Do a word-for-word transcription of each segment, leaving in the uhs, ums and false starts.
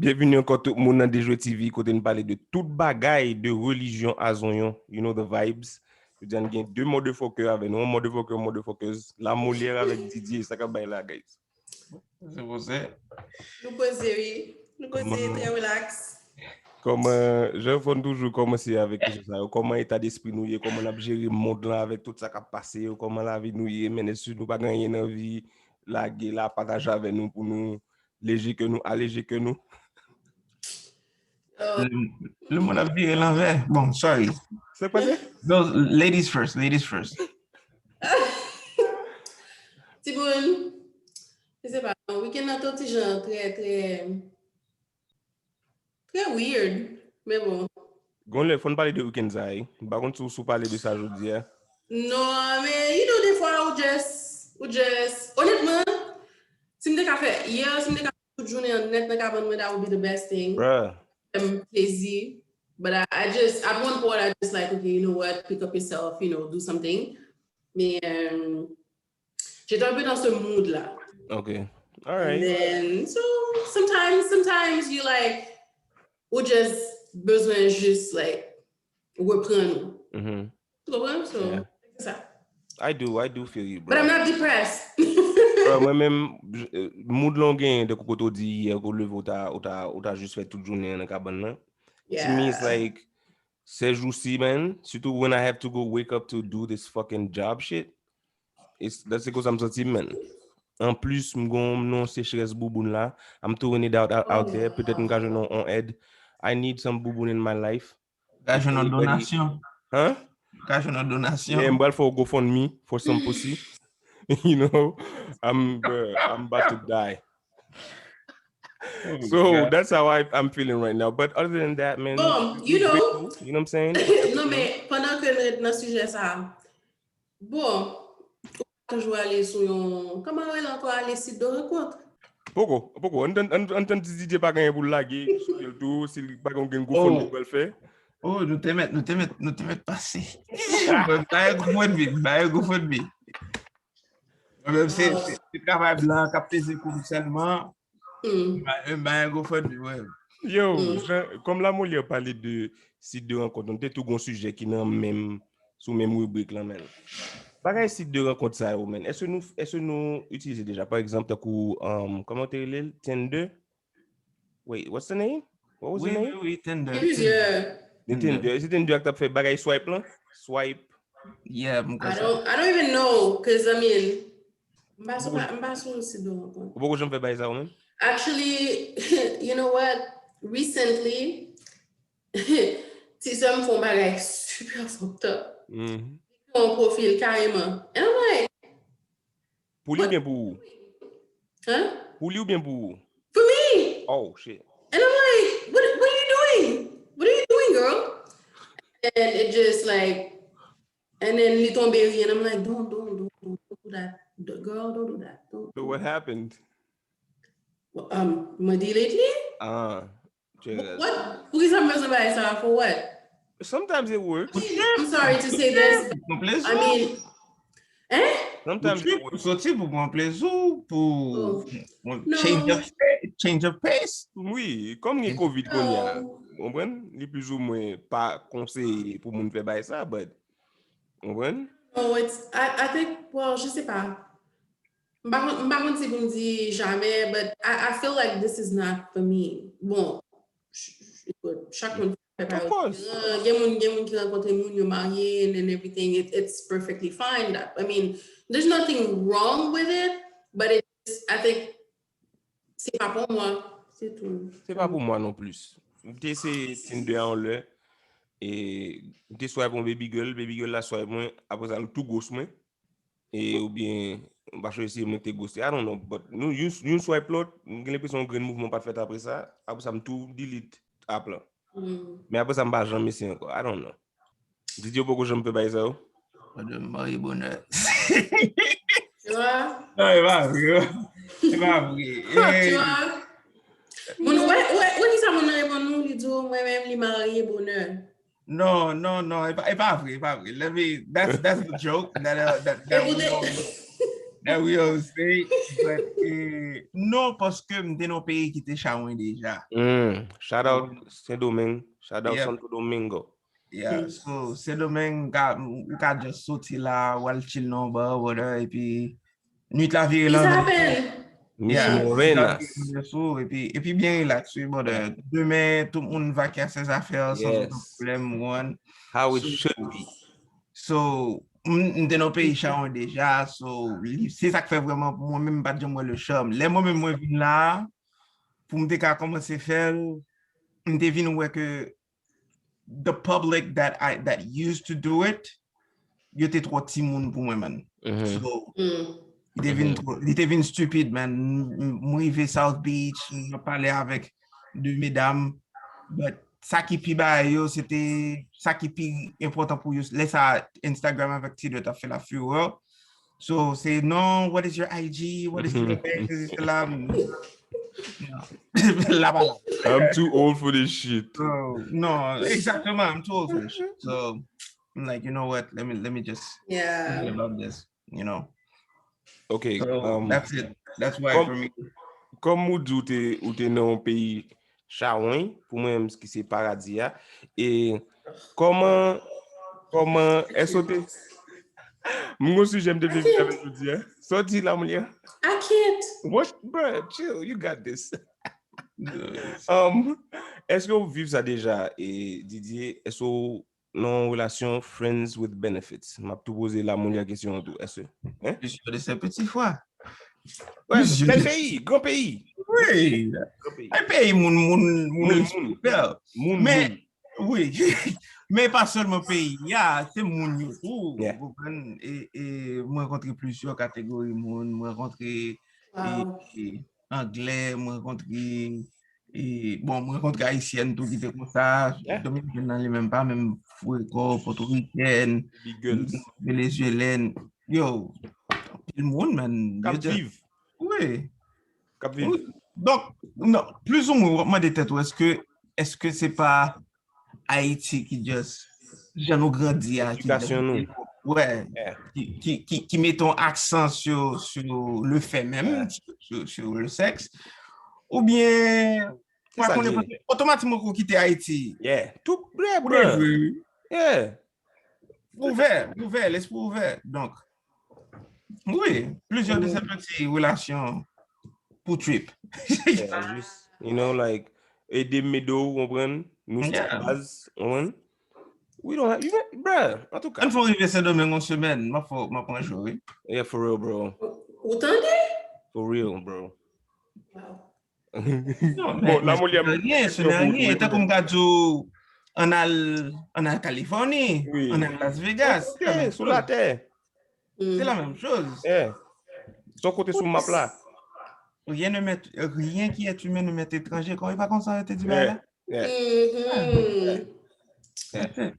Byenvini ankò tout moun nan Dejwe T V, kote n pale de tout bagay de relijyon a zonyon. You know the vibes. Jodi a n gen de motherfucker avè nou, yon motherfucker, yon motherfuckers, La Molière avèk Didier, sa k ap bay la, guys? Se poze. Nou poze, wi. Nou poze, trè relax. Kòman, jan fò n toujou kòmanse avèk kesyon sa yo, kòman eta despri nou ye, kòman n ap jere mond lan avèk tout sa k ap pase yo, kòman lavi nou ye, men èske nou pa gen anyen n anvi lage la, pataje avè nou pou nou leje kè nou, aleje kè nou? Le, le moun ap vire lanvè. Bon, sorry. Sa k pase? Those, ladies first, ladies first. Timoun, je sais pas, weekend nan te yon ti jan trè, trè, trè weird, men bon. Gon lè, fò n pale de weekend sa, wi. M pa konn si w, si w pale de sa jodi a. Non, men, you know, defwa, ou just, ou just, onètman, si m te ka fè, yeah, si m te ka fè tout jounen an nèt nan kabann mwen, that would be the best thing. Bruh. Fè m plezi. But I, I just, at one point, I just like, okay, you know what, pick up yourself, you know, do something. Mais, euh, j'étais un peu dans ce mood-là. Ok. And Alright. then, so, sometimes, sometimes you like, ou just bezwen just like, reprann ou. Mhm. Tu comprends? So, Yeah. c'est ça. I do, I do feel you, But I'm bro. Not depressed. Bro, mwen menm, j- euh, mood lan w genyen de kote w di yè, ke w leve, w ta, w ta, w ta jis fè tout jounen an nan kabann nan. To me, it's Yeah. Like, se jou si, man, sitou when I have to go wake up to do this fucking job shit, it's, that's se konsa m santi m, man. Anplis, m gon non sechrès bouboun la. I'm throwing it out, out, out there. Petèt m ka jwenn on, on èd. I need some bouboun in my life. Ka jwenn yon Anybody? Donasyon. Huh? Ka jwenn yon donasyon. Yeah, m pral fè w GoFundMe for some pussy. You know, I'm, bruh, I'm about to die. Oh, So God. That's how I, I'm feeling right now. But other than that, man, Bon, we you know, grateful, you know what I'm saying? Non, men pandan ke nou ret nan sijè sa, bon, ou pa toujou ale sou yon, kòman yo rele ankò, ale sit de rankont? Poko, poko. Ann tann, ann, ann tann si Didier pa gen anyen pou l lage sou li tou, si li pa gen yon GoFundMe Oh. pou l fè. Oh, nou te mèt, nou te mèt, nou te mèt pase. Mwen, m pa gen GoFundMe, m pa gen GoFundMe. Mwen menm se, se, se travay blan k ap peze kou m sèlman. Hmm. M pa, m pa gen GoFundMe, mwen. Yo, Mm. jan, kòm La Molière pale de sit de rankont, nou te tou gon sijè ki nan menm, sou menm ribrik lan, men. Bagay sit de rankont sa yo, men. Èske nou, èske nou itilize deja, pa egzanp, tankou, um, kòman te rele l? Tinder? Wait, what's the name? What was Wi, the wi, name? wi, Tinder. Plizyè. The Tinder. Se Tinder ak t ap fè bagay swipe lan? Swipe. Yeah, m I konsa. Don't, I don't even know, cause I mean, m pa sou, m pa sou sit de rankont. Ou poko janm fè bagay sa ou menm? Actually, you know what? Recently, ti sè m fè yon bagay super fucked up. Mhm. Yon pwofil kareman. And I'm like, Pou li oubyen pou ou? Huh? Pou li oubyen pou ou? For me. Oh, shit. And I'm like, what, what are you doing? What are you doing, girl? And it just like, and then li tonbe ri, and I'm like, don't, don't, don't, don't, don't do that. D- Girl, don't do that. Don't. So what happened? Um, mwen delete li? Ah, check. What? Poukisa m bezwen bay sa? For what? Sometimes it works. I'm sorry to say this. Pou pran plezi. I mean, hein? Sometimes it Pou works. Soti pou pran plezi, pou Oh. pou No. Change of, change of pace. Wi, kòm gen COVID kounye a, No. konprann? Li plizoumwen pa konseye pou moun fè bagay sa, but, konprann? No, it's, I, I think, well, je sais pas. M pa konn, m pa konn si pou m di jamè, but I, I feel like this is not for me. Bon, ch- ch- écoute, chak moun fè pa Of course. Gen moun, gen moun ki rankontre moun, yo marye, and then everything, it, it's perfectly fine. I mean, there's nothing wrong with it, but it's, I think, se pa pou mwen, se tou. Se pa pou mwen non plis. M te eseye Tinder a yon lè, e m te swipe yon baby girl, baby girl la swipe mwen, apre sa l tou ghost mwen. E oubyen, m pa chwazi se mwen ki te ghost li. I don't know, but nou, youn, youn swipe lòt, m gen lenpresyon yon grenn mouvman pa t fèt apre sa, apre sa m tou delete app lan. Mm. Men apre sa m pa janm eseye ankò, I don't know. Didier poko janm fè bagay sa yo? Mwen marye bonè. Tu vois? Non, e pa vre. E pa vre. Tu vois? Moun, wè, wè, wè, kisa moun nan reponn nou, li di w, mwen menm, li marye bonè. Non, non, non, e pa, e pa vre, e pa vre. Let me, that's, that's the joke. That, uh, that, that, Écoutez, no, That we always say, but, eh, non, paske m te nan yon peyi ki te chawony deja. Mm. Shout out Sendomeng, shout out Yeah. Santo Domingo. Yeah, so Sendomeng, ou ka, ou ka just soti la, w al chill nan yon bar, whatever, epi nwit la vire It lan. happen. Mis Yeah, Morenas. Epi, epi byen relax, wi, brother. Demen, tout moun va kè a ses affaires sans aucun Yes. problème, one. How it So, should be. So, m m te nan peyi chawony deja, so, li- se sa k fè vrèman pou mwen menm, m pa t janm wè le charme. Lè mwen menm mwen vin la, pou m te ka kòmanse fè l, m te vin wè ke the public that I that used to do it, yo te twò timoun pou mwen, man. Mhm. So, Mm. li te vin Mhm. twò, li te vin stupid, man. M- m- M rive South Beach, m ap pale avèk de medam, but sa ki pi ba yo, se te sa ki pi enpòtan pou yo. Lè sa Instagram avèk Tinder t ap fè la fureur. So, se non, what is your I G? What is your bank? Se la, m- non. La pa la. I'm too old for this shit. So, non, exactement, I'm too old for this shit. So, I'm like, you know what? Let me let me just Yeah. forget about this, you know. Ok. So, um, that's it. That's why Kom- for me. Kòm ou di ou te, ou te nan yon peyi chawony, pou mwen menm ki se paradi a, e kòman, kòman, èske w te, m gon sijè m te vle vin avè l jodi a. Sa w di la, Moulia? I can't. What? Bruh, chill, you got this. Um, èske w viv sa deja, e Didier? Èske w nan yon relasyon friends with benefits? M ap tou poze la Moulia kesyon an tou. Èske? Je suis de ces petits fois. Ouais, Je- bèl peyi, gran peyi. Oui. Gran peyi. Ay peyi moun, moun, moun, Moun, moun. Moun, Men, moun. Oui, men pa sèlman peyi a, se moun yo tou. Yeah. Ou konprann? E, e mwen rankontre plizyè kategori moun, mwen rankontre e, Wow. e, anglè, mwen rankontre e, bon, mwen rankontre ayisyèn tou ki te konsa. Yeah. Dominikèn nan li menm pa menm frekò, pòtorikèn, Big girls. venezuelèn. Yo, anpil moun, man. K ap Yo just- viv. Oui. K ap viv. Oui. Donk, non, plus ou moins, w ap mande tèt ou, èske, èske se pa Ayiti ki just, jan nou grandi a, ki Edikasyon just, nou. Wè, Yeah. ki, ki, ki, ki mete yon aksan sur, sur le fait même, Yeah. sur, sur, sur le sexe, oubyen, Se pa sa konnen l ye. Paske otomatikman ou kite Ayiti. Yeah. Tou, yeah, Ou bro. devwe, wi. Yeah. Ouvè, ouvè, lespri ouvè. Donk, wi, plizyè de se peti relasyon pou trip. Yeah, just, you know, like, ede m ede w, konprann? Nou se Yeah. baz, konprann? We don't have, you know, bruh, an tou ka. Ann fè w rive Sendomeng yon semèn, m ap fè w, m ap pran jou, wi. Yeah, for real, bro. Ou tande? For real, bro. Wow. Non, Bon, la, Moulia, rien, se nan rien. Tankou m ka di w, ann al, ann al Kalifòni, Oui. Ann al Las Vegas. Ok, sou latè. C'est la même chose. Yeah. Son kote sou map la. Rien ne m'est, rien qui est humain ne m'est étranger. Kòman e pa konsa yo te di bagay la? Yeah. Mhm.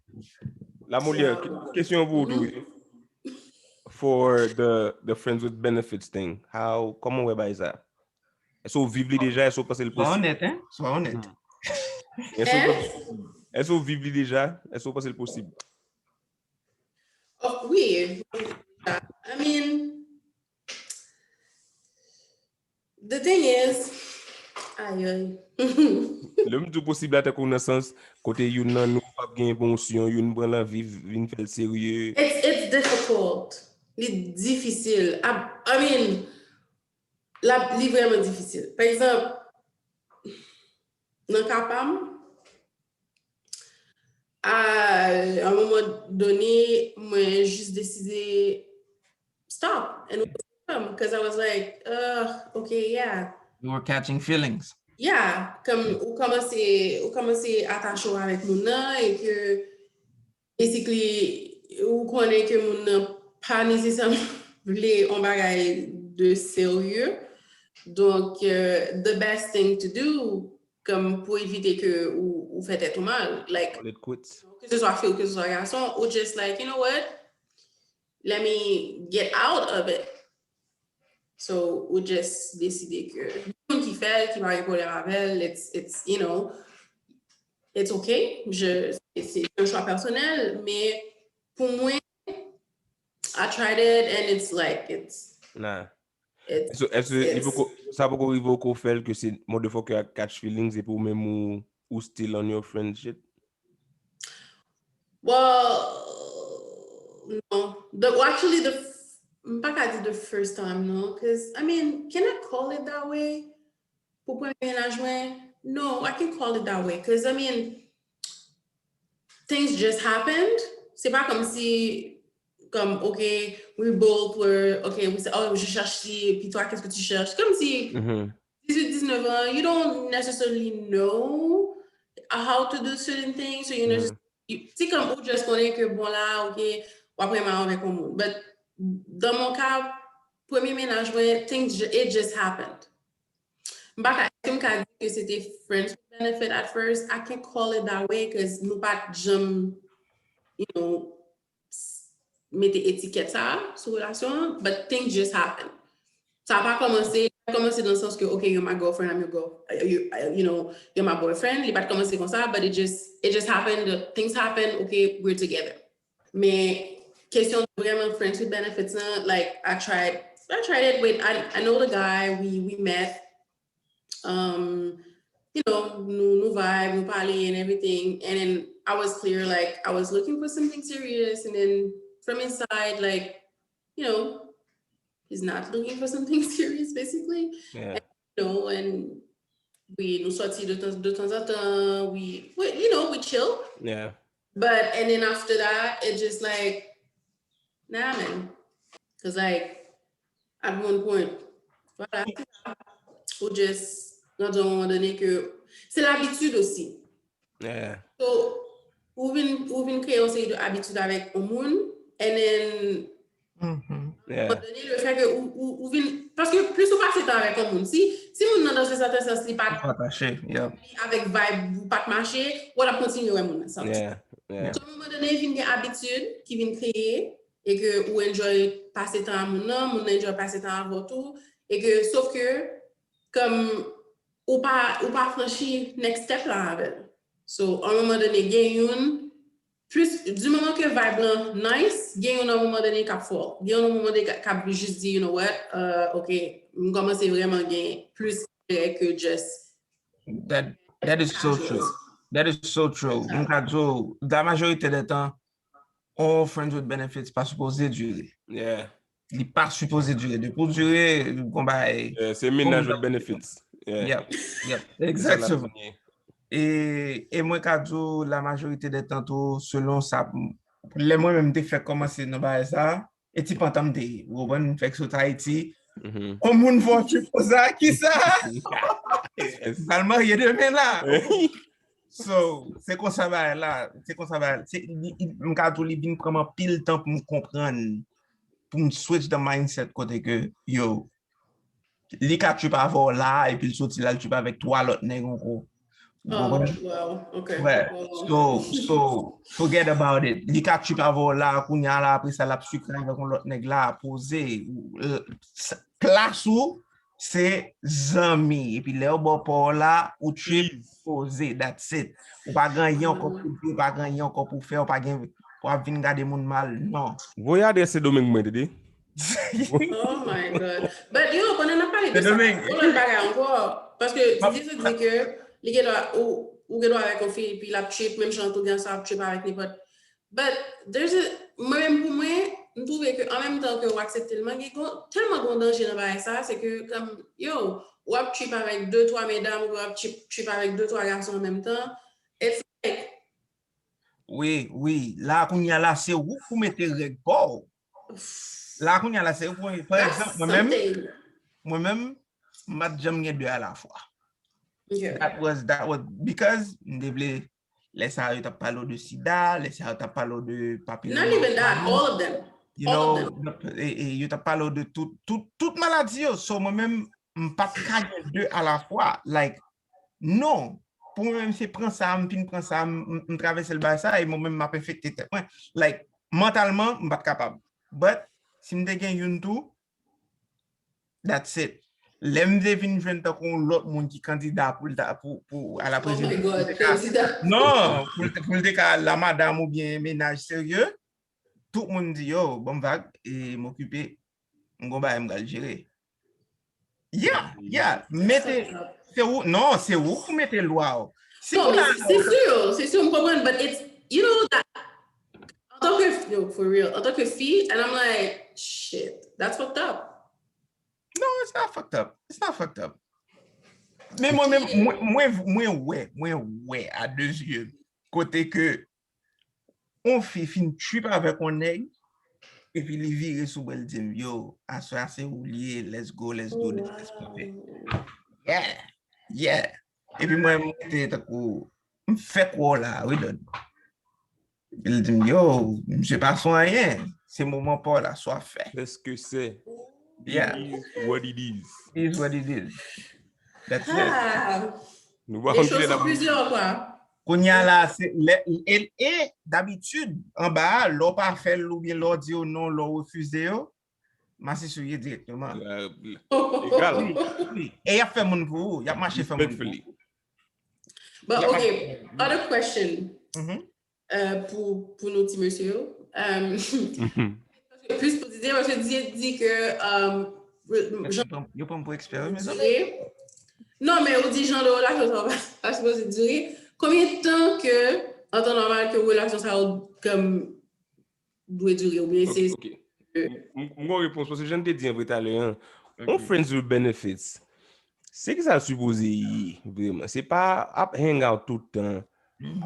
La Moulia, ke- kesyon pou ou tou, wi. For the, the friends with benefits thing. How, kòman w wè bagay sa? Èske w viv li deja? Èske w panse l Swa posib? Onèt, hein? Swa onèt. Èske w, èske w viv li deja? Èske w panse l posib? Oh, wi. I mean, the thing is, ayoy. Lè m di w posib la, tankou nan sans kote youn nan nou p ap gen pwomosyon, youn pran lanvi vin fè l serye. It's, it's difficult. Li difisil. I, I mean, la, li vrèman difisil. Pa egzanp, nan ka pa m, à un moment donné, mwen jis deside stop and it was dumb, 'cause I was like, ugh, okay, yeah. You were catching feelings. Yeah, kòm ou kòmanse, ou kòmanse atache w avèk moun nan e ke basically ou konnen ke moun nan pa nesesèman vle yon bagay de serye. Donk, euh, the best thing to do, kòm pou evite ke ou, ou fè tèt ou mal, like, Call it quits. ke se swa fi ou ke se swa gason, ou just like, you know what? Let me get out of it. So, ou just deside ke moun ki fè l, ki pa gen pwoblèm avè l, it's, it's, you know, it's okay. Je, se, se yon chwa pèsonèl, men pou mwen, I tried it and it's like, it's, Nah. It's, So, èske li it's, poko, sa poko rive w ko fè l ke se motherfucker a catch feelings epi ou menm ou, ou still on your friend shit? Well, no. The, well, actually, the f- m pa ka di the first time, no, because I mean, can I call it that way? Pou premye mennaj mwen? No, I can call it that way, because I mean, things just happened. Se pa kòm si, kòm, okay, we both were, okay, we said, oh, je cherche ci, et puis toi, qu'est-ce que tu cherches? Kòm si Mhm. dix-huit, dix-neuf ans, you don't necessarily know how to do certain things, so you know, Mhm. just, you, se kòm ou just konnen ke bon la, okay, w ap renmen avèk yon moun. But dans mon cas, premye mennaj mwen, things ju- it just happened. M pa ka, èske m ka di ke se te friends with benefit at first? I can't call it that way, 'cause nou pa t janm, you know, s- mete etikèt sa sou relasyon an, but things just happen. Sa pa kòmanse, kòmanse nan sans ke, okay, you're my girlfriend, I'm your girl, you, you know, you're my boyfriend. Li pa t kòmanse konsa, but it just, it just happened. Things happen, okay, we're together. Men kesyon de vrèman friends with benefits nan, like, I tried, I tried it with, I, I know the guy, we, we met, um, you know, nou, nou vibe, nou pale and everything, and then I was clear, like, I was looking for something serious, and then from inside, like, you know, he's not looking for something serious, basically. Yeah. You know, and we, nou sòti de tan, de tan an tan, we, we, you know, we chill. Yeah. But, and then after that, it just like, nah, man. Because, like, at one point, voilà, ou just, nan yon moman done ke, se labitid osi. Yeah. So, ou vin, ou vin kreye yon seri de abitid avèk yon moun, and then, Mhm. Yeah. moman done, le fè ke ou, ou, ou vin, paske plis ou pase tan avèk yon moun, si, si moun nan, dans un certain sens, li pa Atache, yeah. avèk vibe, ou pa t mache, ou ap kontinye wè moun nan sa. Yeah. Yeah. So, moman done, vin gen abitid ki vin kreye, e ke ou enjoy pase tan a moun nan, moun nan enjoy pase tan avè w tou, e ke, sof ke, kòm, ou pa, ou pa franchi next step la avè l. So, an moman done, gen youn, plis, di moman ke vibe lan nice, gen youn an moman done k ap fò. Gen youn an moman done k ap jis di, you know what, uh, ok, m kòmanse vrèman gen plis enterè ke just That, that is so true. That is so true. M ka di w, la majorite de tan, on friends with benefits pa sipoze dire. Yeah. Li pa sipoze dire. Depi w dire, konba e. Yeah, se mennaj with benefits. Yeah. Yep, yep, Se sa l ap exactement. Di. E, e mwen ka di w, la majorite de tan tou, selon sa, lè mwen menm te fèk kòmanse nan bagay sa, e ti pantan m te ye. Ou konprann, m fèk sot Ayiti. Mhm. On moun fò trip konsa, kisa? Yes. M pral marye demen la. So, se konsa bagay la, se konsa bagay la. Se, li, li, m ka di w li vin pran m anpil tan pou m konprann, pou m switch the mindset kote ke, yo, li ka trip avè w la, epi l soti la, l trip avèk twa lòt nèg ankò. Ou Oh, konprann? Wow, ok. Ouais. Wow. So, so, forget about it. Li ka trip avè w la, kounye a la, apre sa, l ap sikre avèk yon lòt nèg la, poze. L- s- Plas ou, se zanmi. Epi lè yo ba w pa w la, ou trip, poze. That's it. Ou pa gen anyen ankò pou di, ou pa gen anyen ankò pou fè, ou pa gen, w ap vin gade moun mal. Non. Voye adrès Sendomeng mwen, Dede. Oh my God. But yo, pandan n ap pale de sa, Sendomeng. Yon lòt bagay ankò. Paske Didier di ke li gen dwa, ou, ou gen dwa avèk yon fi, epi l ap trip, menm jan tou gen sa ap trip avèk nenpòt. But there's a, mwen menm pou mwen, m twouve ke an menm tan ke w aksepte l, man, gen gon, tèlman gon danje nan bagay sa, se ke, kòm, yo, w ap trip avèk de, twa medam, ou w ap trip, trip avèk de, twa gason an menm tan. It's like, Wi, wi. La, kounye a la, se ou pou mete règ pa w. La, kounye a la, se ou pou, pa egzanp, mwen menm, something. Mwen menm, m pa t janm gen de alafwa. Ok. That was, that was because m te vle, lè sa yo t ap pale w de sida, lè sa yo t ap pale w de papiloma. Not even that, all of them. You All know, of them. e, e, yo t ap pale w de tout, tout, tout maladi yo. So, mwen menm, m pa t ka gen de alafwa. Like, non. Pou mwen menm, se pran sa, m fin pran sa, m, m, m travèse l bay sa, e mwen menm, m ap enfekte tèt mwen. Like, mantalman, m pa t kapab. But, si m te gen youn tou, that's it. Lè m te vin jwenn tankou yon lòt moun ki kandida pou l ta, pou, pou, a la Oh my prezidans, God, pou l te ka, kandida. non, pou l te, pou l te ka la madanm oubyen mennaj serye, tout moun di, yo, ban m vag, e m okipe. m gon bagay m pral jere. Yeah, yeah. Mete, se ou, non, se ou pou mete lwa w. Si Non, ou men la, c'est sûr, c'est sûr, m konprann, but it's, you know, that, en tant que, yo, for real, en tant que fille, and I'm like, shit, that's fucked up. No, it's not fucked up. It's not fucked up. Men mwen menm, mwen, mwen, mwen wè, mwen wè a de zye, kote ke on fi fin trip avèk on nèg, epi li vire sou mwen, li di m, yo, aswè a se ou li ye, let's go, let's do this, let's pop it. Yeah, yeah. Epi mwen, mwen te tankou, m fèk wè w la, wi, Don. Li di m, yo, misye pa sou anyen. Se moman pa w la, sa w ap fè. Est-ce que c'est Yeah, It is what it is. It is what it is. That's it. Ah, Nou pa les konn choses kilè sont n ap plusieurs, quoi. Kounye a la, se lè, e, e dabitid, anba a, lè w pa fè l oubyen lè w di yo non, lè w refize yo, masisi w ye direkteman. euh, egal. Wi, wi. E y ap fè moun pou ou, y ap mache fè moun pou Respectfully. ou. But Yeah. okay, other question Mhm. euh, pour, pour nos petits messieurs. Euh, plus pour Didier, parce que Didier dit que euh, Yo pran- yo pran m pou ekspè, wi, mezanmi. durée. Non, men ou di jan de relasyon sa pa, pa sipoze dire. Konbyen tan ke, an tan nòmal, ke relasyon sa yo kòm dwe dire? Oubyen se Ok. M m gon repons, paske jan m te di an vre talè an, on friends with benefits, se ki sa l sipoze ye, vreman? Se pa ap hang out tout tan,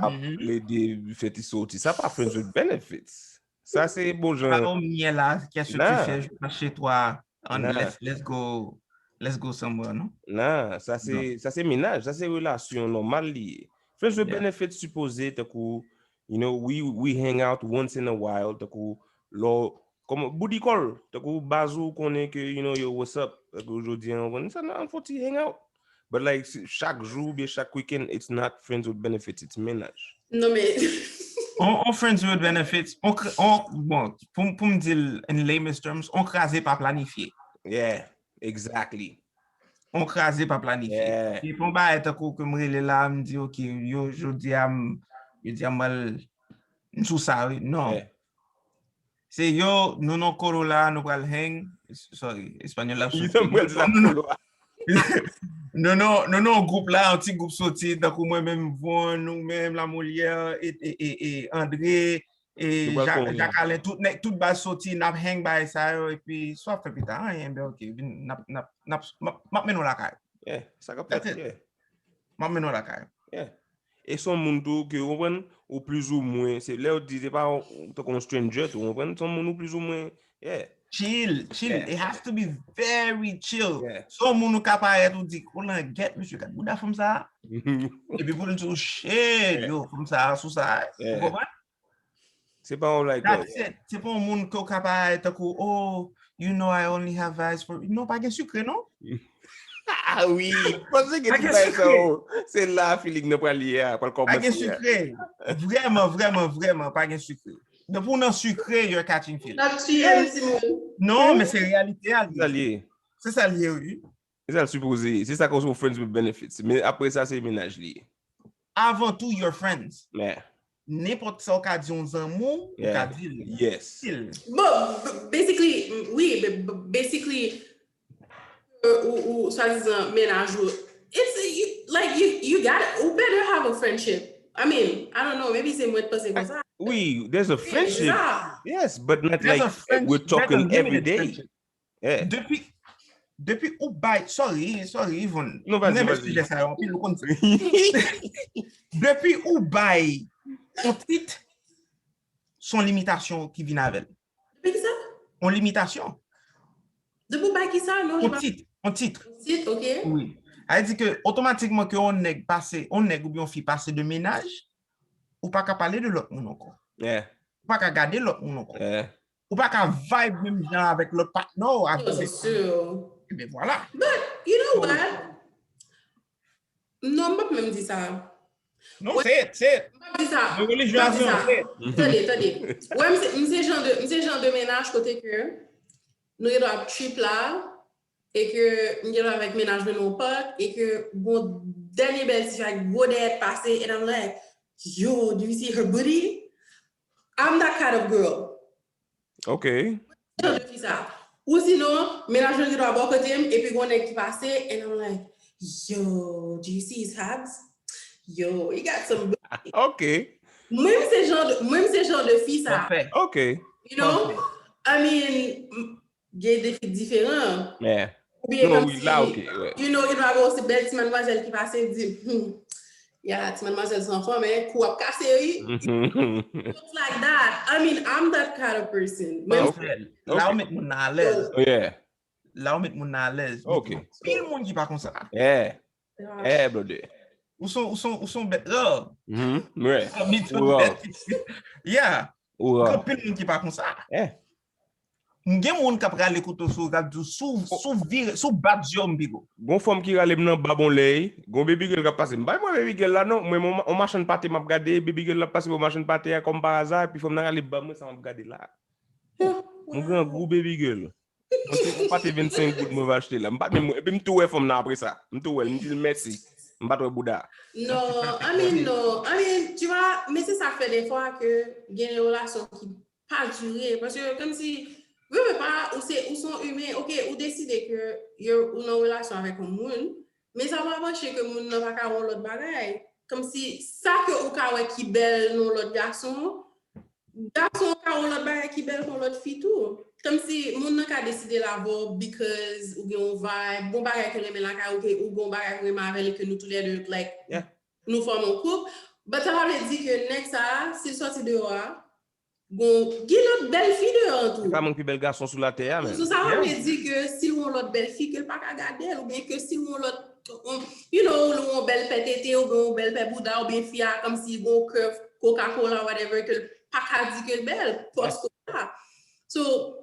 ap plede fè ti soti. Sa pa friends with benefits. Sa se bon Pas jan. au miel là, qu'est-ce que tu Nah. fais? Je passe chez toi. And Nah. let's, let's go, let's go somewhere, non? Nah, sa se sa se mennaj, sa se relasyon nòmal li ye. Friends with Yeah. benefits sipoze tankou, you know, we we hang out once in a while, tankou lò kòman booty call, tankou baz ou konnen ke, you know, yo, what's up? Tankou jodi an, ou konn sa nan fò ti hang out. But like si- chak jou oubyen chak weekend, it's not friends with benefits, it's mennaj. Non, men On, on friends with benefits, on, kr- on bon, pou, pou m di l in layman's terms, on kraze pa planifye. Yeah, exactly. On kraze pa planifye. Yeah. E pou yon bagay tankou ke m rele la, m di, ok, yo, jodi a, m, jodi a, m pral, m sou sa, wi. Non. Yeah. Se yo, nou nan kolo la, nou pral hang. Sorry, espanyòl la ap Li soufri. tanm wè di la Nou, nou, kolo a. nou, nou, nou nan yon gwoup la, yon ti gwoup soti, tankou mwen menm, Von, ou menm, Lamolyè, e, e, e, e André, e Nou pral Jak, fè yon Jak Alen, tout nèg, tout baz soti, n ap hang bagay sa yo, epi sa w ap fè pita, anyen, ben ok, vin, n ap, n ap, n ap, m ap, m ap mennen w lakay. Yeah, sa k ap That's fèt, it. Yeah. M ap mennen w lakay. Yeah. E se yon moun tou ke ou konprann, ou plizoumwen, se lè yo di se pa yon- tankou yon stranger tou, ou konprann, se yon moun ou plizoumwen, yeah. Chill, chill. Yeah. It has to be very chill. Yeah. Se yon moun ou ka parèt ou di, "Kolangyèt, mesye, gad bouda fanm sa." Epi pou l di, "Shit, yo, fanm sa, sou sa." Ou Yeah. konprann? Se pa yon like, That's it. Se pa yon moun ke w ka parèt tankou, "Oh, you know I only have eyes for," non, pa gen sikre, non? Ah wi, panse gen Pa ti gen bagay sa sikre. Yo. Se la feeling nan pral ye a, pral Pa gen kòmanse a. Sikre. Vrèman, vrèman, vrèman, pa gen sikre. Depi w nan sikre, you're catching feelings. N ap tiye l, timoun. Non, men se reyalite a Se sa li. li ye. Se sa li ye, wi. Se sa l sipoze ye. Se sa k ap friends with benefits. Men apre sa, se mennaj li ye. Avan tou, you're friends. Yeah. Nenpòt sa w ka di yon zanmi w, ou ka Yeah. di l. Yes. Di l. Bon, b- basically, m- wi, b- b- basically, euh, ou, ou swadizan mennaj ou, it's, you, like, you, you got it. Ou better have a friendship. I mean, I don't know, maybe se mwen k panse konsa. Wi, there's a Wi, se friendship. sa. Yes, but not There's a like friend- we're there's a talking every limited day. Friendship. Yeah. Depi, depi ou bay, sorry, sorry, Yvonne. Non, vas-y, M renmen vas-y. Sijè sa yo anpil, ou konn sa. Depi ou bay on tit, se yon limitasyon ki vin avè l. Depi ki sa? On limitasyon. Depi ou bay ki sa? Non, On tit, on tit. Tit, ok. Wi. A di ke otomatikman ke on nèg pase, on nèg oubyen on fi pase de mennaj, ou pa ka pale de lòt moun ankò. Yeah. Ou pa ka gade lòt moun ankò. Yeah. Ou pa ka vibe menm jan avèk lòt patnè w. Yo, se sur. Ebyen, vwala. But, you know what? Non, m p ap menm di sa. Non, say it, say it. M p ap di sa. Nan relijyon M p ap di a sa. Say it. Tande, tande. Wè, m se, m se jan de, m se jan de mennaj kote ke nou gen dwa ap trip la, e ke m gen dwa avèk mennaj mwen nan yon park, e ke gon dènye bèl ti fi ak gwo dèyè pase, and I'm like, yo, do you see her booty? I'm that kind of girl. Ok. Jan de fi sa. Ou sinon, mennaj mwen gen dwa bò kote m, epi gon nèg ki pase, and I'm like, yo, do you see his abs? Yo, he got some booty. Ok. Mwen se jan de, mwen se jan de fi sa. Pafè. Ok. You know? Pafè. I mean, m- gen de fi diferan. Yeah. Oubyen Non, kòm wi, si, la, ok, wi. You know, gen dwa gen yon bèl ti madmwazèl ki pase, di, hmm, ya, ti madmwazèl san fò, men kou ap kase, wi. It's like that. I mean, I'm that kind of person. Mwen, Ok. Pafè. La ou met moun nan alèz. Oh, yeah. La ou met moun nan alèz. Ok. Pil moun ki pa konsa. Yeah. ah, Yeah, brother. Ou son, ou son, ou son bèt rare. Mhm. Ouais. Parmi tout Wow. bèt. Yeah. Wow. Gen pil moun ki pa konsa. Eh. M gen moun k ap rale kouto sou ou, k ap di w, sou, sou vire, sou bat zye w m pi gwo. Gon fanm ki rale m nan bab on lè, gon baby girl k ap pase. M pa wè baby girl la non, mwen on, on machann pate m ap gade, baby girl la ap pase bò machann pate a kòm pa aza, epi fanm nan rale bab mwen sa m ap gade la. Mwen grangou baby girl. Mwen te yon pate vennsenk goud mwen va achte la. M pa menm, epi m tou wè fanm nan apre sa. M tou wè l, m di l mèsi. M pa t wè bouda. Non, I mean, non. I mean, tu vois, mais c'est ça fait des fois que gen de relasyon ki pa dire. Paske, kòm si, vle vle pa, ou se, ou se yon imen, ok, ou deside ke yo, ou nan relasyon avèk yon moun, men sa pa anpeche ke moun nan pa ka wè yon lòt bagay. Kòm si, sa ke ou ka wè ki bèl nan yon lòt gason, gason ka wè yon lòt bagay ki bèl kon lòt fi tou. Kòm si moun nan ka deside l avè w because ou gen yon vibe, gon bagay ke renmen lakay ou, ke ou gon bagay ke renmen avè l e ke nou toulède, like, Yeah. nou fòm yon koup. But sa pa vle di ke nèg sa, si l sòti deyò a, gon, gen lòt bèl fi deyò an tou. Pa mank pi bèl gason sou latè a, men. So sa pa vle di ke si l wè yon lòt bèl fi ke l pa ka gade l, oubyen ke si l wè yon lòt, on- you know, l wè yon bèl pè tete, oubyen yon bèl pè bouda, oubyen fi a kòm si gon kè Coca-Cola, whatever, ke l pa ka di ke l bèl, pòs Coca. So,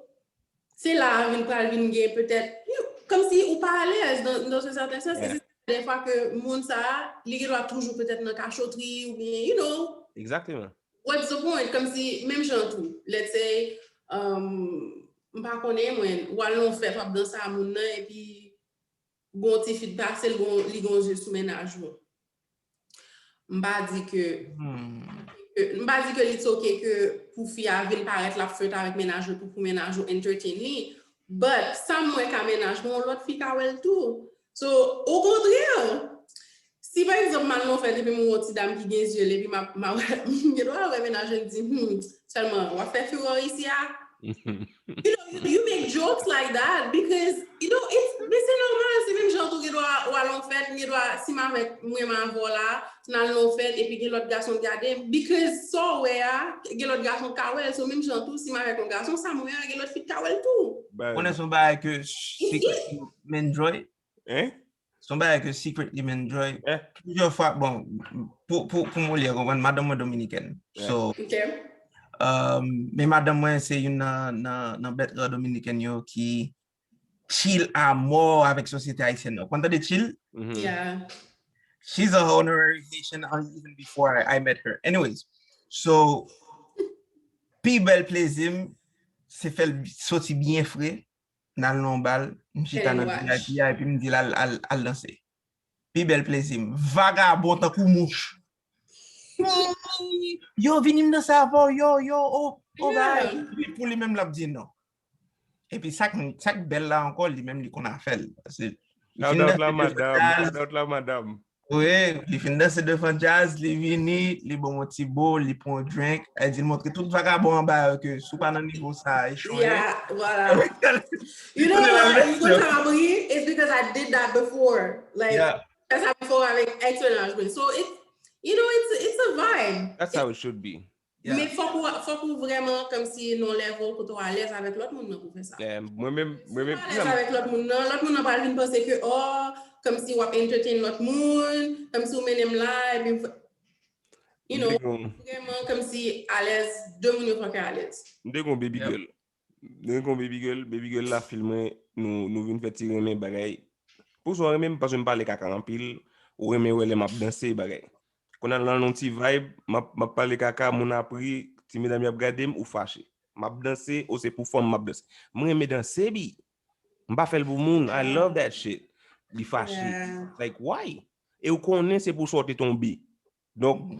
se la a vin pral vin gen petèt, you- kòm si ou pa alèz dans, dans un certain sens, Yeah. e se de fwa ke moun sa, li gen dwa toujou petèt nan kachotri, oubyen, you know, Exactement. what's the point? Kòm si, menm jan tou, let's say, um, m pa konnen mwen, w al nan yon fèt, w ap danse a moun nan, epi gon ti fi pase, l gon, li gon zye sou mennaj ou. M pa di ke, Hmm. ke- m pa di ke li t ok ke pou fi a vin parèt l ap flirt avèk mennaj ou, pou, pou mennaj ou entertain li, but sa m wè ka mennaj mwen, yon lòt fi ka wè l tou. So, okontrè, si pa egzanp m al nan yon fèt epi m wè yon ti dam ki gen zye l epi m ap, m ap, m gen dwa wè mennaj mwen di, hmm, sèlman, w ap fè furor isi a? You know, you, you make jokes like that because, you know, it's, men se nòmal, se menm jan tou gen dwa w al yon fèt, gen dwa, si m avèk, mwen m avè w la, n al nan yon fèt epi gen lòt gason k gade m, because sa w wè a, gen lòt gason k ka wè l, so menm jan tou, si m avèk yon gason, sa m wè a, gen lòt fi k ka wè l tou. Baz. Konnen se yon bagay ke secretly m enjoy. Hein? Se yon bagay ke secretly m enjoy. Eh. Plizyè fwa, bon, pou, pou, pou Molière konprann, madanm mwen dominikèn. Yeah. So, Ok. um, men madanm mwen se youn nan, nan, nan bèt rare dominikèn yo ki chill a mò avèk sosyete ayisyèn nan. Ou konn tande chill? Mhm. Yeah. She's a honorary Haitian, uh, even before I, I met her. Anyways, so, pi bèl plezi m, se fè l soti byen fre, n al nan yon bal, m chita And nan watch. V I P a, epi m di l al, al, al danse. Pi bèl plezi m. Vagabon tankou mouch. Yo, vini m danse avè w, yo, yo, o, o, Yeah. bay. Epi pou li menm, l ap di non. Epi sa k, sa k bèl la ankò, li menm, li konn afè l. Paske li Shout fin out danse la devan madam, jazz. Shout out la madam. Wi, li fin danse devan jazz, li vini, li ban m yon ti bo, li pran yon drink, li di l montre tout vagabon anba yo ke si w pa nan nivo sa, echwe. Yeah, voilà. You know what? You know sa m ap ri? It's because I did that before. Like, Yeah. fè sa before avèk ex mennaj mwen. So, it, you know, it's, it's a vibe. That's how it should be. Yeah. Men fòk ou, fòk ou vrèman kòm si nan level kote w alèz avèk lòt moun nan pou fè sa. Eh, mwen menm, mwen Si w menm, pa alèz avèk lòt moun nan, lòt moun nan pral vin panse ke, oh, kòm si w ap entertain lòt moun, kòm si w mennen m la, epi, you know, m te gon- vrèman kòm si alèz, de moun yo fòk yo alèz. M te gon baby Yep. girl. M te gon baby girl, baby girl la fil mwen, nou, nou vin fè ti renmen bagay. Pou sa w renmen m, paske m pale kaka anpil, ou renmen wè lè m ap danse bagay. Kounye a nan yon ti vibe, m ap, m ap pale kaka, moun ap ri, ti medam y ap gade m, ou fache. M ap danse, ou se pou fanm m ap danse. M renmen danse, bi. M pa fè l pou moun. I love that shit. Li fache. Yeah. Like, why? E ou konnen se pou sa w te tonbe. Donk,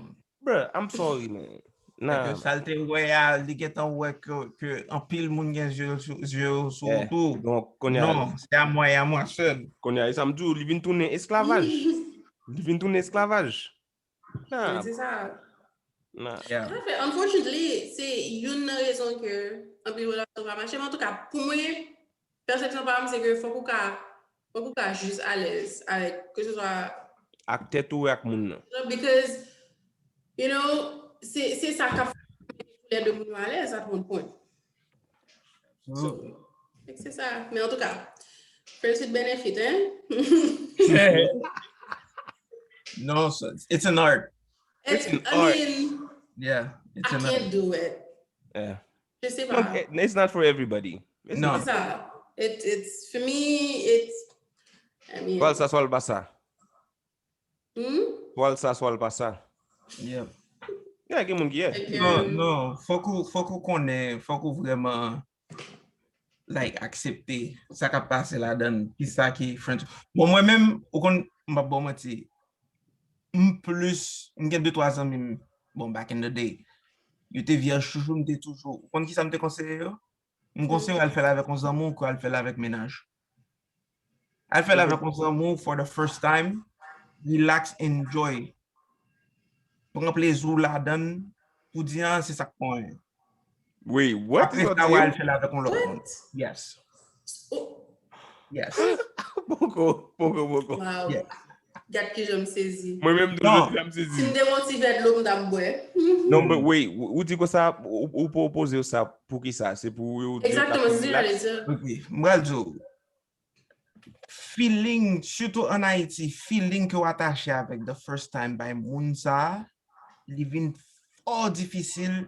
bruh, I'm sorry, man. Nan. Sa l te wè a, li gentan wè ke, ke anpil moun gen zye yo sou, zye yo sou ou tou. Donk, kounye a, non, se a mwen e a mwen sèl. Kounye a, e sa m di w, li vin tounen esklavaj. Li vin tounen esklavaj. Nan. Se sa. Nan. Sa fè, unfortunately, se youn nan rezon ke anpil relasyon pa mache. Men antouka, pou mwen, pèsepsyon pa m, se ke fòk ou ka, fòk ou ka jis alèz avèk, ke se swa ak tèt ou e ak moun nan. Because, you know, se, se sa k ap fè lè de moun yo alèz at one point. So, fèk se sa. Men antouka, friends with benefit, hein? No, so it's an art. It's, it's an I art. Mean, yeah, it's I an can't art. Do it. Yeah. Je sais pas. It's not for everybody. No. C'est ça. It, it's, for me, it's, I mean, swa l sa, swa l pa sa. Hmm? Swa l sa, swa l pa sa. Yeah. Yeah, gen moun ki, yeah. Non, non, fòk ou, fòk ou konnen, fòk ou vrèman, like, aksepte sa k ap pase ladan, ki sa ki French. Bon, mwen menm, ou konn, m p ap ba w manti, m plis, m gen de twa zanmi m, bon, back in the day, yo te vyèj toujou, m te toujou, ou konn ki sa m te konseye yo? M konseye yo al fè l avèk yon zanmi w ke al fè l avèk mennaj. Al fè l avèk yon zanmi w for the first time, relax, enjoy. Pran plezi w ladan l, pou di, "Ah, se sa k pon." Wait, what? Apre sa, w al fè l avèk yon lòt moun. Yes. Yes. Poko, poko, poko. Wow. Yes. Gad kijan m sezi. Mwen menm tou, jodi a m sezi. Si m te gen yon ti vè dlo, m t ap bwè. Non, but wait, ou, ou di konsa, ou, ou pwopoze yo sa pou ki sa? Se pou yo di yo ka fè relax? Exactement, c'est ce que j'allais dire. Ok, m pral di w. Feeling, sitou an Ayiti, feeling ke w atache avèk the first time bay moun sa, li vin fò difisil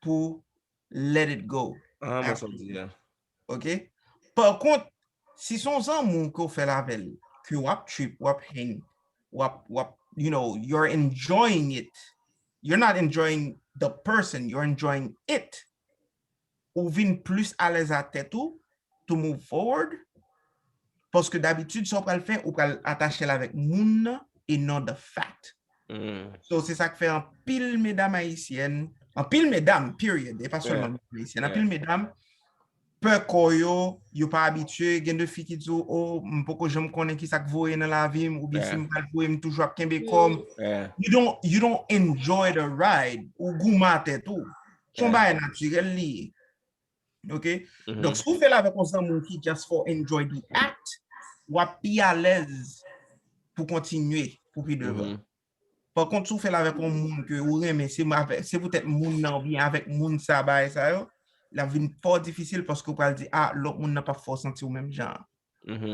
pou let it go. Ah, mwen sa w di a. Ok? Pa kont, si se yon zanmi w ke w fè l avè l, ke w ap trip, w ap hang, w ap, w ap, you know, you're enjoying it. You're not enjoying the person, you're enjoying it. Ou vin plis alèz a tèt ou to move forward. Paske dabitid, sa w pral fè, ou pral atache l avèk moun nan e non the fact. So, se sa k fè anpil medam ayisyèn, anpil medam, period, e pa sèlman medam ayisyèn, anpil medam pè kò yo, yo pa abitye, gen de fi ki di w, "Oh, m poko janm konnen ki sa k voye nan lavi m, oubyen si m pral voye, m toujou ap kenbe kò m." You don't, you don't enjoy the ride, ou goumen a tèt ou. Se yon bagay natirèl li ye. Ok? Donk, si w fè l avèk yon zanmi w ki just for enjoy the act, w ap pi alèz pou kontinye, pou pi devan. Pa kont, si w fè l avèk yon moun ke ou renmen, se m avè-, se poutèt moun nan oubyen avèk moun sa, bagay sa yo, l ap vin fò difisil paske w pral di, "Ah, lòt moun nan p ap fè w santi w menm jan an.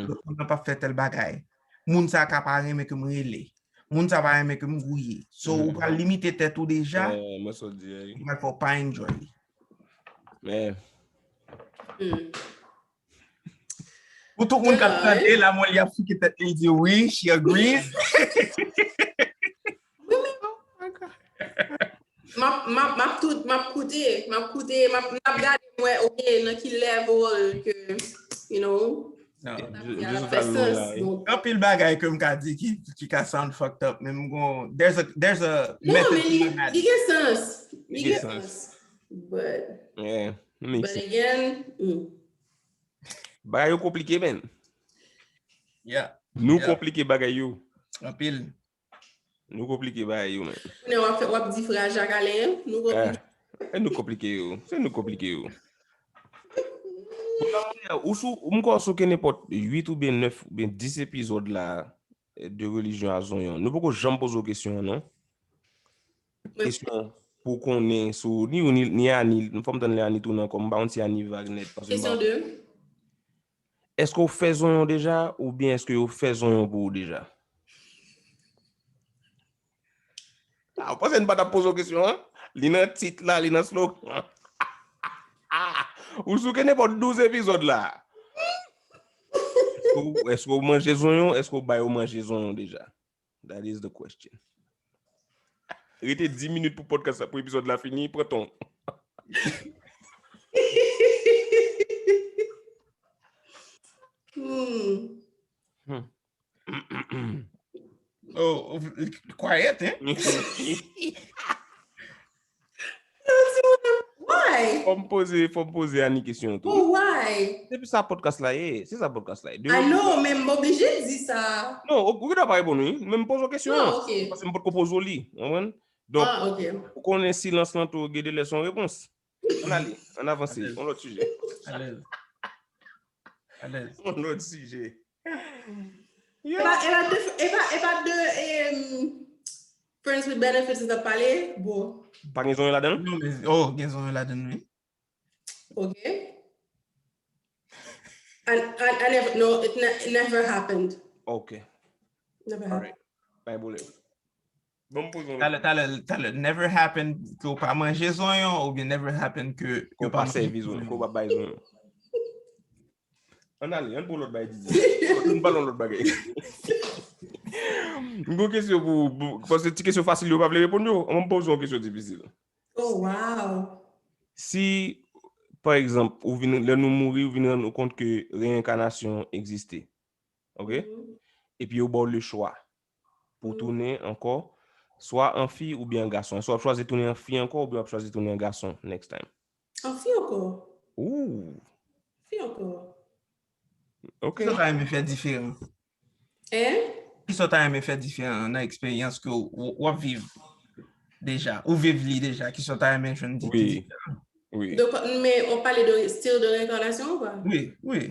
Lòt moun nan p ap fè tèl bagay. Moun sa ka pa renmen ke m rele. Moun sa pa renmen ke m gouye." So, ou pral limite tèt ou deja. Mwen sa w di a, wi. Ou pral fè w pa enjoy li. Men. Pou tout moun k ap tande, Lamolly ap souke tèt li, li di, "Wi, she agrees." M ap, m ap, m ap tout, m ap koute, m ap koute, m ap, m ap gade, m wè, ok, nan ki level ke, you know, sa ap fè sans. Donk, gen anpil bagay ke m ka di ki, ki ka sound fucked up, men m gon, there's a, there's a method to my madness. Non, men li, li gen sans. Li gen sans. But, but again, bagay yo konplike, men. Yeah. Nou konplike bagay yo. Anpil. Nou konplike bagay yo, men. Kounye a w ap fè, w ap di fraj ak Alen, nou konplike. Eh, nou konplike yo. Se nou konplike yo. Ou sou, m kwè w sou ke nenpòt uit oubyen nèf oubyen dis epizòd la, eh, de relijyon a zonyon. Nou poko janm poze w kesyon an, non? Kesyon pou konnen sou, ni ou, ni, ni Ani, fò m tann lè Ani tounen ankò, m pa konn si Ani vag nèt, paske m pa. Kesyon de? Èske w fè zonyon deja, oubyen èske yo fè zonyon pou ou deja? Ah, ou panse n pa t ap poze w kesyon an? Li nan tit la, li nan slogan. Ou sou ke nenpòt douz epizòd la. Èske w, èske w manje zonyon? Èske w ba yo manje zonyon deja? That is the question. Rete dis minit pou podcast la, pou epizòd la fini, pran tan w. Hmm. Oh, oh, quiet, hein? Fò m poze, fò m poze Annie kesyon tou. Oh, why? Se pou sa podcast la ye. Se sa podcast la ye. De- I know, men m oblije di sa. Non, ou ou gen dwa pa reponn wi. Men m poze w kesyon Non, an. ok. Paske m potko poze w li. Ou konprann? Donk, Ah, ok. ou konnen silans lan tou gen de lè se yon repons. Ann ale, ann avanse. Yon lòt sijè. Alèz. Alèz. Yon lòt sijè. E pa, e pa de, e pa, e pa de em, friends with benefits n ap pale? Bon. Pa gen zonyon ladan l? Non, men, oh, gen zonyon ladan l, wi. Ok. I, I, I never, no, it, ne, it never happened. Ok. Never happened. Alright. Pa gen pwoblèm. Bon, m poze yon Talè, talè, talè, never happen ke w pa manje zonyon oubyen never happen ke Ke w pa sèvi zonyon, ke w pa bay zonyon. Ann ale, ann pran lòt bagay, Didi. Ann pale yon lòt bagay. M gen yon kesyon pou, pou, paske ti kesyon fasil yo pa vle reponn yo, ann poze yon kesyon difisil. Oh, wow. Si, pa egzanp, ou vin, lè nou mouri, ou vin rann ou kont ke reyenkanasyon egziste. Ok? Mhm. Epi yo ba w le chwa pou Mhm. tounen ankò, swa an fi oubyen an gason. Swa w ap chwazi tounen an fi ankò oubyen w ap chwazi tounen an gason next time. An fi ankò. Ooh, Fi ankò. ok. Kisa w ta renmen fè diferan? Hein? Kisa w ta renmen fè diferan nan eksperyans ke w, w ap viv deja? Ou viv li deja, kisa w ta renmen jwenn di ki Wi. diferan? Wi. Donc, men w pale de, still de reincarnation ou pa? Wi, wi.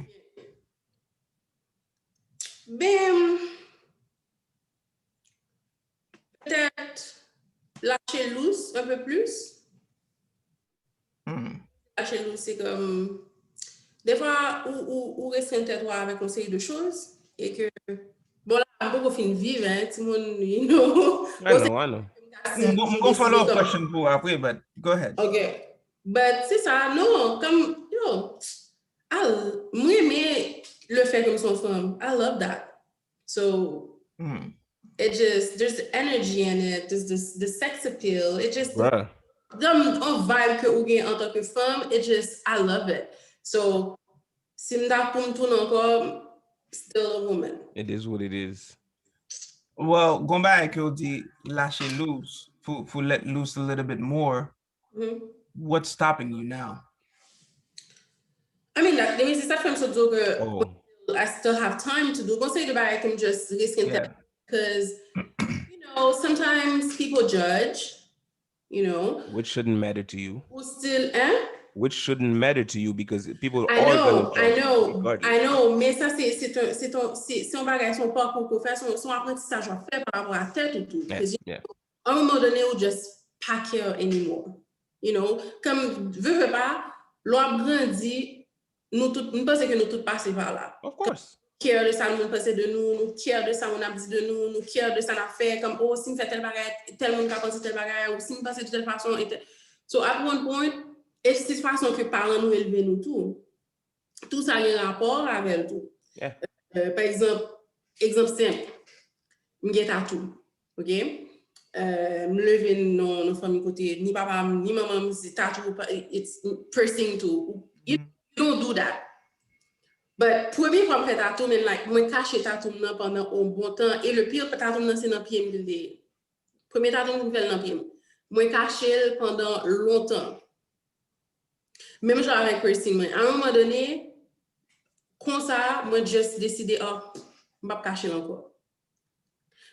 Ben, peut-être lâcher lousse un peu plus. Hmm. Lâcher lousse, c'est comme, des fois, ou, ou, ou restreint tèt ou avec une série de choses et que, bon, la, m poko fin viv, hein, timoun, you know. I know, I know. M gon- m gon follow up question pou w apre, but go ahead. Ok. But se sa, non, comme, yo, I, mwen renmen le fait que m se yon fanm. I love that. So, Hmm. it just, there's the energy in it, there's this, the sex appeal. It just, Bruh. Donk, yon vibe ke ou gen antanke fanm, it just, I love it. So, si m ta pou m tounen ankò, still a woman. It is what it is. Well, gon bagay ke w di lâcher loose, pou, pou let loose a little bit more. Mhm. What's stopping you now? I mean, that, I mean, se sa k fè m sot di w ke Oh. I still have time to do. Bon, se de bagay ke m just riske m Yeah. Because, you know, sometimes people judge, you know, Which shouldn't matter to you. Ou still, hein? Which shouldn't matter to you because people I are know, gonna I judge know, regardless. I know, men sa se se te- se ton- se- se yon bagay, se yon pakou ke w fè, se yon se yon aprantisaj w ap fè pa rapò a tèt ou tou. Yeah, Because yeah. A yon moman done, ou just pa care anymore. You know, kòm vle vle pa, lè w ap grandi, nou tout, m panse ke nou tout pase pa la. Of course. Care de sa moun panse de nou, nou care de sa moun ap di de nou, nou care de sa n ap fè, kòm, oh, si m fè tèl bagay, tèl moun ka panse tèl bagay, ou si m panse de tèl fason, e tèl. So, at one point, e se fason ke paran nou elve nou tou. Tou sa gen rapò avè l tou. Yeah. Euh, pa egzanp, egzanp senp, m gen tatou, ok? Euh, m leve nan nan fanmi kote ni papa m, ni manman m, se tatou, pa- it's piercing tou. You, you don't do that. But premye fwa m fè tatou, men like, mwen kache tatou m nan pandan yon bon tan, e le pire, tatou m nan se nan pye m li te ye. Premye tatou m fè l nan pye m. Mwen kache l pandan lontan. Menm jan avèk piercing mwen. A yon moman done, konsa, mwen just deside, oh, m p ap kache l ankò.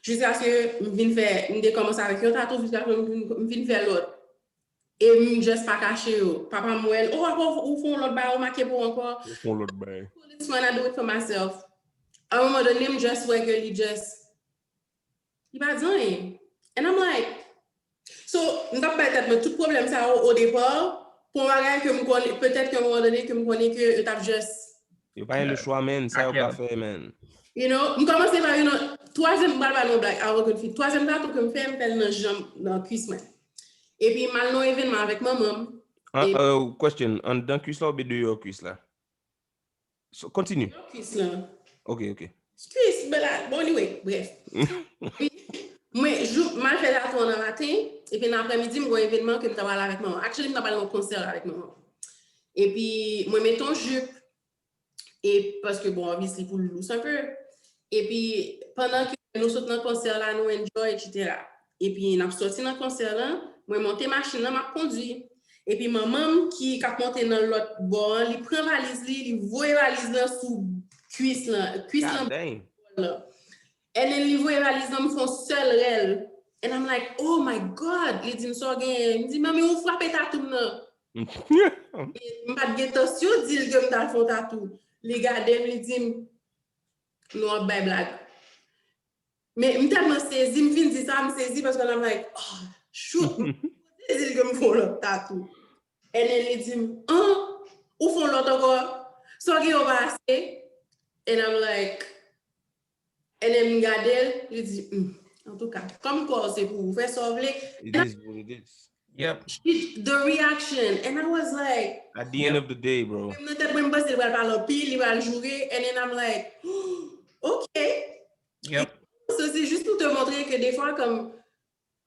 Jiskaske m vin fè, m te kòmanse avèk yon tatou, jiskaske m vin, m vin fè lòt. E m just pa kache yo. Papa m wè l, oh, apa ou fè yon lòt bagay, ou make po ankò. Ou fè yon lòt bagay. This one, I do it for myself. A yon moman done, m just wè ke li just, li pa di anyen. And I'm like, so, m t ap bay tèt mwen tout pwoblèm sa yo o depa, pou yon bagay ke m konnen, petèt ke yon moman done ke m konnen ke yo t ap just Yo pa gen le chwa, man. Sa yo ka fè, man. You know, m kòmanse pa, you know, twazyèm, m pral ba nou yon blag, a okenn fi. Twazyèm tatou ke m fè, m fè l nan janm, nan kwis mwen. Epi m al nan yon evènman avèk manman m. An, E- euh, question, anndan kwis la oubyen deyò kwis la? So, continue. Kwis lan. Ok, ok. Kwis, bela, bon, anyway, bref. Epi, mwen, jou, m al fè tatou an nan maten, epi nan aprèmidi, m gen yon evènman ke m ta pral avèk manman. Actually, m ta pral nan yon konsè avèk manman. Epi, mwen mete yon jip, e paske, bon, obviously, pou l lous un peu. Epi, pandan ke nou sot nan konsè la, nou enjoy, et cetera. Epi, n ap sòti nan konsè la, mwen monte machin nan, m ap kondui. Epi manman m ki k ap monte nan lòt bò an, li pran valiz li, li voye valiz lan sou kwis lan, kwis lan, God damn. Bòl lan. And then li voye valiz lan, m fè yon sèl rèl. And I'm like, "Oh my God." Li di m, "Sa w genyen?" M di, "Manmi, ou frape tatou m nan." M pa t gen entansyon di l ke m t al fè yon tatou. Li gade m, li di m, "Nou ap bay blag." Men m tèlman sezi, m fin di sa, m sezi paske I'm like, "Oh, shoot." M sezi l ke m fè yon lòt tatou. And then li di m, "An, ou fè yon lòt ankò? Sa w gen yo pa ase?" And I'm like, and then m gade l, li di, "Hmm, antouka, kòm kò w se pou ou, fè sa w vle." It is what it is. Yep. She, the reaction, and I was like, At the end of the day, bro. Nan tèt mwen, m panse li pral pale anpil, li pral joure, and then I'm like, "Ok." Yep. So, se jis pou te montre ke defwa, kòm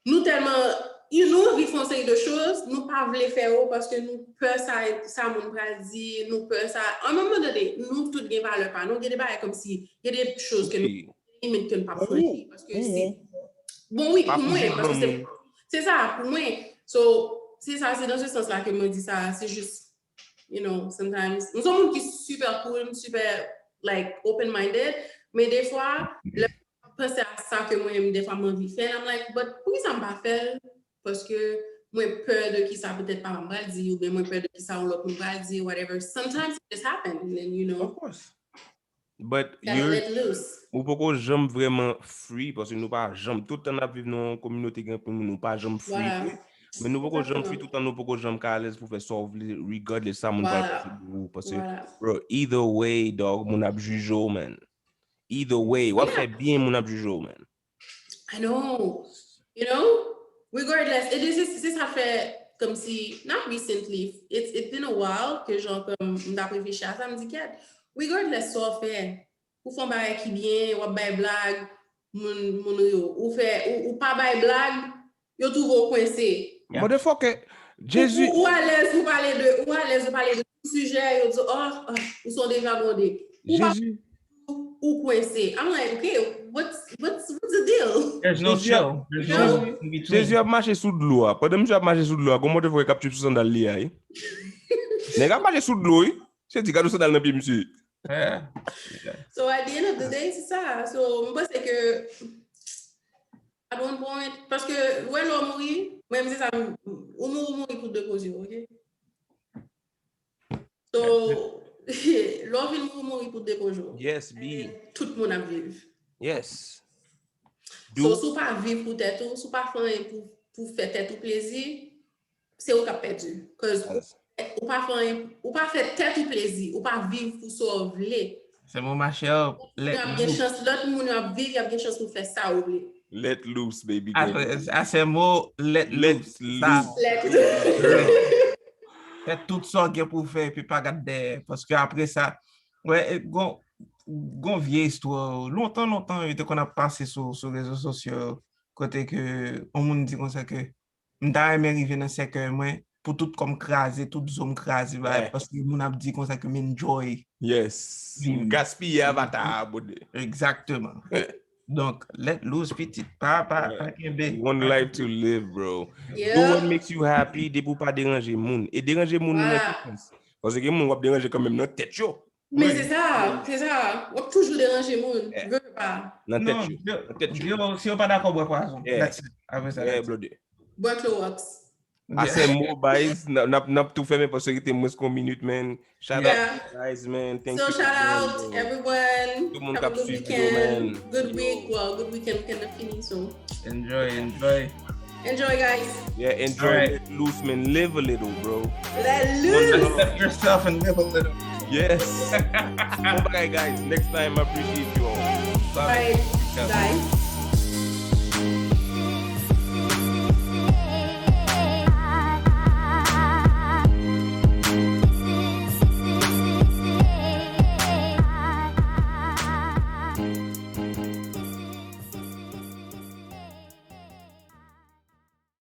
nou tèlman, you know, nou anvi fè yon seri de choz, nou pa vle fè yo paske nou pè sa, sa moun pral di, nou pè sa. An menm moman, nou tout gen valè pa nou, gen de bagay kòmsi, gen de choz ke nou limit ke n p ap franchi, paske se, bon, wi, pou mwen, paske se, se sa, pou mwen. So, se sa, se nan se sans la ke mwen di sa, se jis, you know, sometimes, m se yon moun ki super cool, m super, like, open-minded, men defwa, lè m panse a sa ke mwen menm, defwa, m anvi fè, I'm like, "But poukisa m pa fè l?" Paske mwen pè de kisa petèt papa m pral di, oubyen mwen pè de kisa yon lòt moun pral di, whatever. Sometimes it just happen, and then, you know, Of course. But gotta you're, let loose. ou poko janm vrèman free, paske nou pa janm, tout tan n ap viv nan yon kominote gen anpil moun, nou pa janm free. Voilà. Men nou poko janm Exactement. Free tout tan nou poko janm ka alèz pou fè sa w vle, regardless sa moun pral Voilà. panse de ou. Paske, Voilà. bro, either way, dog, moun ap jije w, man. Either way, w ap fè byen, moun ap jije w, man. I know. You know? Regardless, e se, se sa fè kòmsi, not recently, it's, it's been a while ke jan kòm m t ap reflechi a sa, m di, "Kèt, regardless sa w fè, ou fè yon bagay ki byen, w ap bay blag, moun, moun ri w. Ou fè, ou, ou pa bay blag, yo twouve w kwense." Motherfucker, Jezi. Ou, ou alèz pou pale de, ou alèz pou pale de tout sijè, yo di, "Oh, oh, ou se yon devagabonde." Ou pa, Jezi. Ou kwense. I'm like, "Okay, what's, what's, what's the deal?" There's no Jezi ap- chill. There's No. no in between. Jezi ap mache sou dlo a. Pandan misye ap mache sou dlo a, gon motherfucker k ap trip sou sandal li a, wi. Nèg ap mache sou dlo, wi. Se di gade sandal nan pye misye. Yeah. So at the end of the day, se sa. So, m panse ke at one point, paske, wè, lè w mouri, mwen, se sa, m- ou mouri, ou mouri pou de koze, ok? So, lè w vin mouri, ou mouri pou de koze. Yes, And B. then, tout moun ap viv. Yes. So, si w pa viv pou tèt ou, si w pa fè anyen pou, pou fè tèt ou plezi, se ou k ap pèdi. Cause ou, ou pa fè anyen, ou pa fè tèt ou plezi, ou pa viv pou sa w vle. Se mon ma chère. Y ap gen chans, lòt moun yo ap viv, y ap gen chans pou fè sa ou vle. Let loose, baby. Ase mo, let Let loose. Sa, loose. Let loose. fè tout sa w gen pou w fè epi pa gad dèyè. Paske apre sa, wè, e, gon, gon vye istwa. Lontan, lontan, yo te konn ap pase sou, sou rezo sosyo yo, kote ke yon moun di konsa ke m ta renmen rive nan sèkèy mwen pou tout kò m kraze, tout zo m kraze, bagay, Yeah. Paske moun ap di konsa ke m enjoy. Yes. Vin. Gaspiye avatar, bode. Exactement. Donk, let loose, pitit. Pa, pa, pa kenbe. One life to live, bro. Yeah. Do what makes you happy, depi w pa deranje moun. E deranje moun nan Voilà. ki sans. Paske gen moun w ap deranje kanmenm nan tèt yo. Men se sa, se sa. W ap toujou deranje moun. Yeah. Vle pa. Nan Non, tèt yo. yo, Nan tèt yo. yo, si yo pa dakò, bwè pwazon. Yeah. That's it. Apre sa, Yeah, that's it. Blode. Bwè Clorox. Ase mo, guys, n ap, n ap tou fèmen paske rete mwens ke yon minit, man. Shout out Yeah. to you guys, man. Thank So you, shout man. Out everyone. Tout moun Have k ap a good swiv yo, man. Weekend. Good week. Well, good weekend. Weekend nan fini, so Enjoy, enjoy. Enjoy, guys. Yeah, enjoy, Alright. Let loose, man. Live a little, bro. Let loose. Accept yourself and live a little. Yes. Bon bagay, guys. Next time, I appreciate you all. Bye, guys.